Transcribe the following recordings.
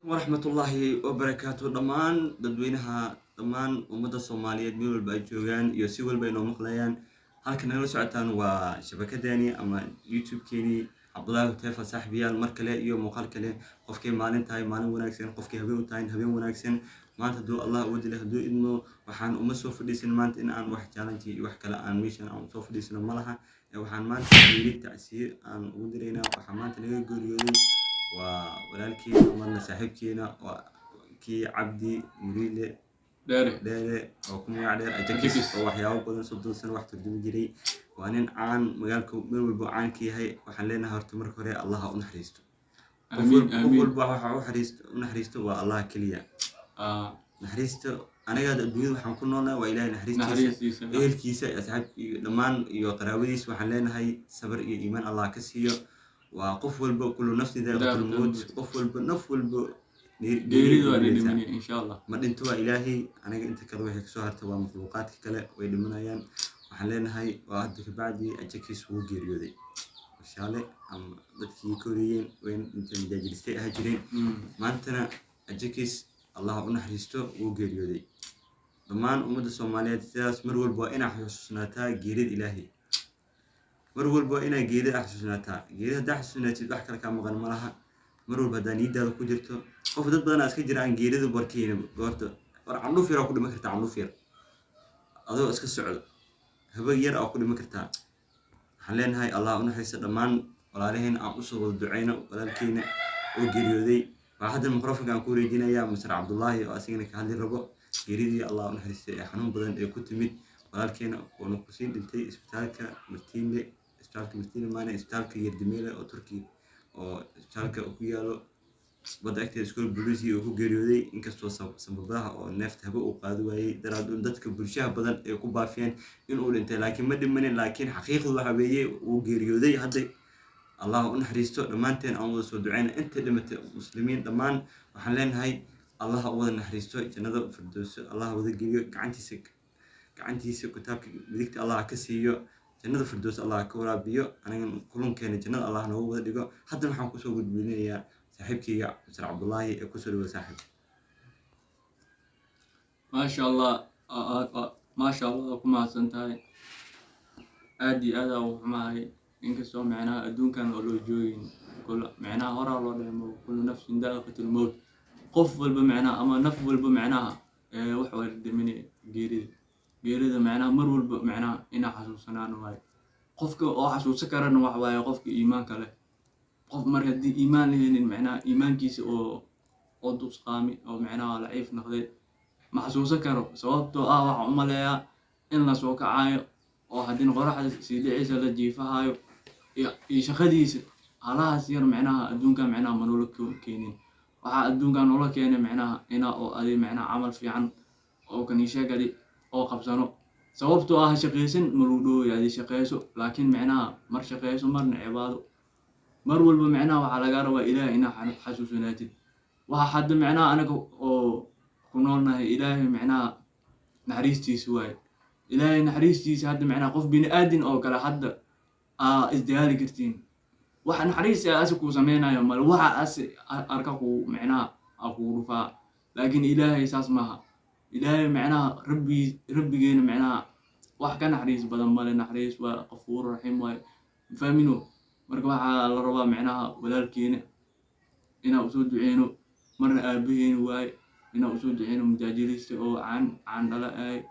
Waraxmatullaahi wabarakaatu. Dhammaan dadweynaha, dhammaan ummadda Soomaaliyeed meel walba ay joogaan iyo si walba ay noo maqlayaan, halka nagala socotaan waa shabakadeeni ama YouTube-keeni Cabdullaahi Hutefa. Saaxiibayaal, mar kale iyo muuqaal kale. Qofkay maalin tahay, maalin wanaagsan; qofkay habeen u tahay, habeen wanaagsan. Maanta hadduu Allah ugu dilay, hadduu idmo, waxaan uma soo fadhiisan maanta in aan wax challenge iyo wax kale aan meeshan aan usoo fadhiisano ma laha. Waxaan maanta geeri tacsiye aan ugu diraynaa. Waxaa maanta naga geeriyooday waa walaalkeena, marna saaxiibkeena, waa kii Cabdi Muriile Dheere. Dheere, oo ku magac dheer Ajakis, Ajakis. oo waxyaabo badan, 30 sano wax turjumi jiray. Waa nin caan, magaalka meel walba caan ka yahay. Waxaan leenahay horta marka hore Allah ha u naxariisto. Qof Amiin. qof Amiin. walba waxa u xariisto u naxariisto waa Allah keliya. Naxariisto anaga hadda adduunyada waxaan ku noolnahay waa Ilaahay naxariistiisa. Naxariistiisa. Ehelkiisa iyo asxaab iyo dhammaan iyo qaraabadiisa waxaan leenahay sabar iyo iimaan Allah ka siiyo. Waa qof walba, kullu nafsin daa'iqatul mawt. Daa'iqatul mawt. Qof walba, naf walba Geeridu waa geeri dhimanaysaa. Dhidhiminaya, insha Allah. Ma dhinto waa Ilaahay. Aniga inta kale waxay kasoo hartay waa makhluuqaadka kale, way dhimanayaan. Waxaan leenahay waa hadda kabacdi Ajakis wuu geeriyooday shaale ama dadkii ka horeeyeen way dhinteen, majaajilistay ahaa jireen. Maantana Ajakis Allah u naxariisto, wuu geeriyooday. Dhammaan ummadda Soomaaliyeed sidaas mar walba waa inaa xusuusnaataa geerida Ilaahay. Mar walba waa inaa geerida xasuusnaataa. Geerida haddaa xasuusnaatid, wax kale kaa maqan ma laha. Mar walba haddaa niyadaada ku jirto, qof dad badanaa iska jira aan geerida barkeynin goorta. War candhuuf yar aa ku dhiman kartaa, candhuuf yar adoo iska socdo, haba yar aa ku dhiman kartaa. Waxaan leenahay Allah u naxariista dhammaan walaalaheen. Aan usoo wada duceyno walaalkeena oo geeriyooday. Waxaa hadda microphone aan ku wareejinayaa Masar Cabdullaahi, oo asigana ka hadli rabo geeridii Allah u naxariistay ee xanuun badan ee ku timid walaalkeena, oona kusii dhintay isbitaalka Martiine, isbitaalka Martiine maane, isbitaalka Yerdimeele oo Turki, oo isbitaalka ku yaalo badda agteeda, iskool booliisi uu ku geeriyooday. Inkastoo sababadaha oo neefta haba uu qaadi waayey daraad un dadka bulshaha badan ay ku baafiyeen inuu dhintay, laakiin ma dhimanin. Laakiin xaqiiqdu waxa weeye wuu geeriyooday hadda. Allah u naxariisto dhammaanteen. Aan wada soo duceyna inta dhimatay muslimiin dhammaan. Waxaan leenahay Allah u wada naxariisto, jannada firdowso Allah wada geliyo, gacantiisa kitaabka midigta Allah ka siiyo, jannada firdows Allah ka waraabiyo, anigan kulunkeena jannada Allah noogu wada dhigo. Haddana waxaan kusoo gudbinayaa saaxiibkeyga Mr Cabdullaahi ee kusoo dhawa, saaxiib. Maasha Allah, maasha Allah, waa ku mahadsan tahay. Aad iyo aad aa u xumahay, inkastoo micnaha adduunkan oo loo joogin kul micnaha horaa loo dheemo, kullu nafsin daa'iqatul mowt. Qof walba micnaha ama naf walba micnaha wax waa dhiminaya geerida. Geerida micnaha mar walba micnaha inaa xasuusanaan waaye. Qofka oo xasuusan karana wax waaye qofka iimaanka leh. Qof mar haddii iimaan lahaynin, micnaha iimaankiisa oo dusqaami oo micnaha laciif noqday, ma xasuusan karo, sababtoo ah waxaan u maleeyaa in la soo kacayo oo haddina qoraxda sii dhicaysa la jiifahayo iyo shaqadiisa halahaas yar. Micnaha adduunka micnaha ma noola keenin. Waxaa adduunka noola keenay micnaha inaa oo adi micnaha camal fiican oo kaniishagadi oo qabsano, sababtoo ah shaqaysan ma lagu dhooyo. Adi shaqeyso, laakiin micnaha mar shaqeyso, marna cibaado. Mar walba micnaha waxaa lagaa rabaa Ilaahay inaa xasuusanaatid. Waxa hadda micnaha anaga oo ku noolnahay Ilaahay micnaha naxariistiisa waaye. Ilaahay naxariistiisa hadda micnaha qof bini aadin oo kale hadda aa isdagaali kartiin, waxa naxariis ah asi kuu sameynayo male, waxa asi arka kuu micnaha aa kugu dhufaa. Laakiin Ilaahay saas maaha. Ilaahay micnaha rabbi, rabbigeena micnaha wax ka naxariis badan male. Naxariis waa qafuur raxiim waaye, fahmino. Marka waxaa la rabaa micnaha walaalkeena inaa usoo duceyno, marna aabaheena waaye, inaa usoo duceyno, mujaajilista oo caan caan dhala ahay.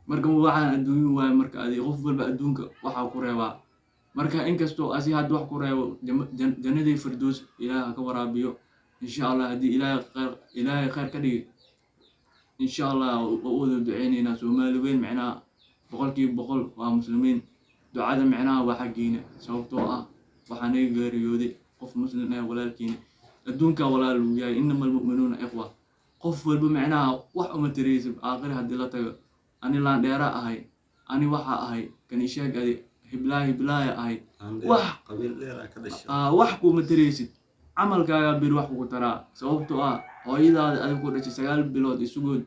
Marka waxaan adduunyo waaye. Marka adi qof walba adduunka waxaa ku reebaa. Marka inkastoo asi hadda wax ku reebo, jannadii firdows Ilaah ha ka waraabiyo, insha Allah. Haddii Ilaahay khayr, Ilaahay khayr ka dhigi, insha Allah waa u wada duceyneynaa. Soomaali weyn micnaha 100% waa muslimiin. Ducada micnaha waa xaggiina, sababtoo ah waxaa naga geeriyooday qof muslim ah, walaalkiina. Adduunka walaal uu yahay, innama almu'minuuna ikhwa. Qof walba micnaha wax uma taraysid aakhire haddii la tago. Ani laandheera ahay, ani waxaa ahay kanishaag, adi hiblaa hiblaaya ahay. Qabiil dheer aa ka dhashay. Wax kuma taraysid. Camalkaagaa bir wax kugu taraa, sababtoo ah hooyadaada adig ku dhashay 9 bilood isugood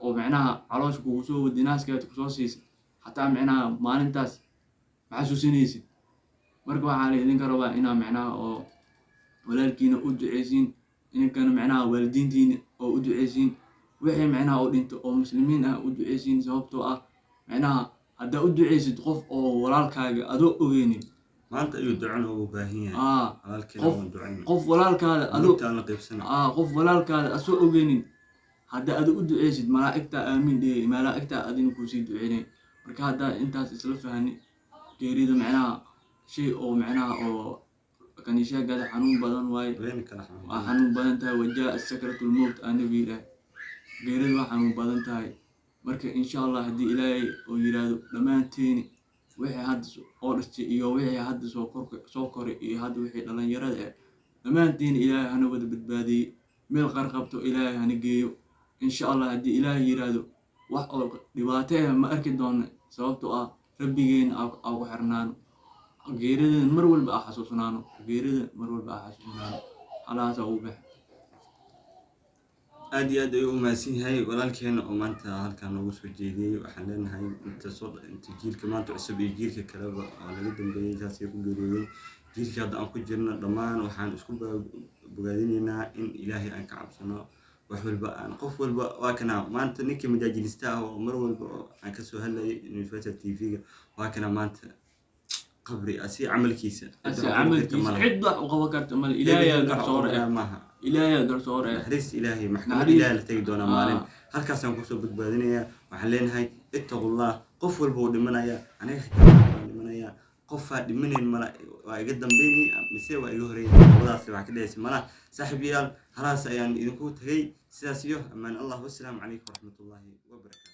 oo micnaha caloosha kugu soo wadi, naaskeed kusoo siisay, xataa micnaha maalintaas ma xasuusanaysid. Marka waxaa la idinka rabaa inaa micnaha oo walaalkiina u duceysiin. Idinkana micnaha waalidiintiina oo u duceysiin, wixii micnaha oo dhinto oo muslimiin ah u duceysiin, sababtoo ah micnaha haddaa u duceysid qof oo walaalkaaga adoo ogeynin Maanta ayuu duco noogu baahan yahay. Walaalkeena waan ducayna. Qof walaalkaada adoo Inta aan la qaybsana. Qof walaalkaada asoo ogeynin hadda adi u duceysid, malaa'igtaa aamin dhehey, malaa'igtaa adina kuusii duceynay. Marka haddaa intaas isla fahani, geerida micnaha shay oo micnaha oo kaniishaagada xanuun badan waaye. Wayna kala xanuun. Waa xanuun badan tahay. Wajaa sakratul mowt aa nabi yidhaah, geerida waa xanuun badan tahay. Marka insha Allah haddii Ilaahay oo yiraahdo, dhammaanteeni wixii hadda oo dhashay iyo wixii hadda soo korka soo koray iyo hadda wixii dhalinyarada ah, dhammaanteeni Ilaahay hana wada badbaadiyey, meel qarqabto Ilaahay hana geeyo insha Allah. Haddii Ilaahay yiraahdo, wax oo dhibaato ah ma arki doona, sababtoo ah rabbigeena aa ku xirnaano, geeridan mar walba aa xasuusnaano, geerida mar walba aa xasuusnaano. Halahaasa ugu bax. Aad iyo aad ayuu u mahadsan yahay walaalkeena oo maanta halkan noogu soo jeediyey. Waxaan leenahay inta soo inta jiilka maanta cusub iyo jiilka kaleba oo naga dambeeyey saasay ku geeriyoodeen, jiilka hadda aan ku jirno dhammaan waxaan isku bogaadinaynaa in Ilaahay aan ka cabsano wax walba aan qof walba. Waa kana maanta ninkii majaajilista ah oo mar walba oo aan kasoo hadlayay Universal TV-ga, waa kana maanta qabri asi camalkiisa. Ase camalkiisa cid wax u qaban karta male. Ilaahayaa garsoore eh. Maaha. Ilaahayaa garsoore eh. Naxariista Ilaahay, maxkamad Ilaahay la tegi doonaa maalin. Halkaasaan kusoo badbaadinayaa. Waxaan leenahay ittaqullah. Qof walba uu dhimanaya, aniga xitaa waan dhimanaya. Qofaa dhimanayn mala, waa iga dambeynay mise waa iga horeeyay, labadaas waxaa ka dhehaysa malaha. Saaxiibayaal, halaas ayaan idinku tagay. Sidaas iyo ammaan Allah. Wassalaamu calaykum waraxmatullaahi wabarakaatu.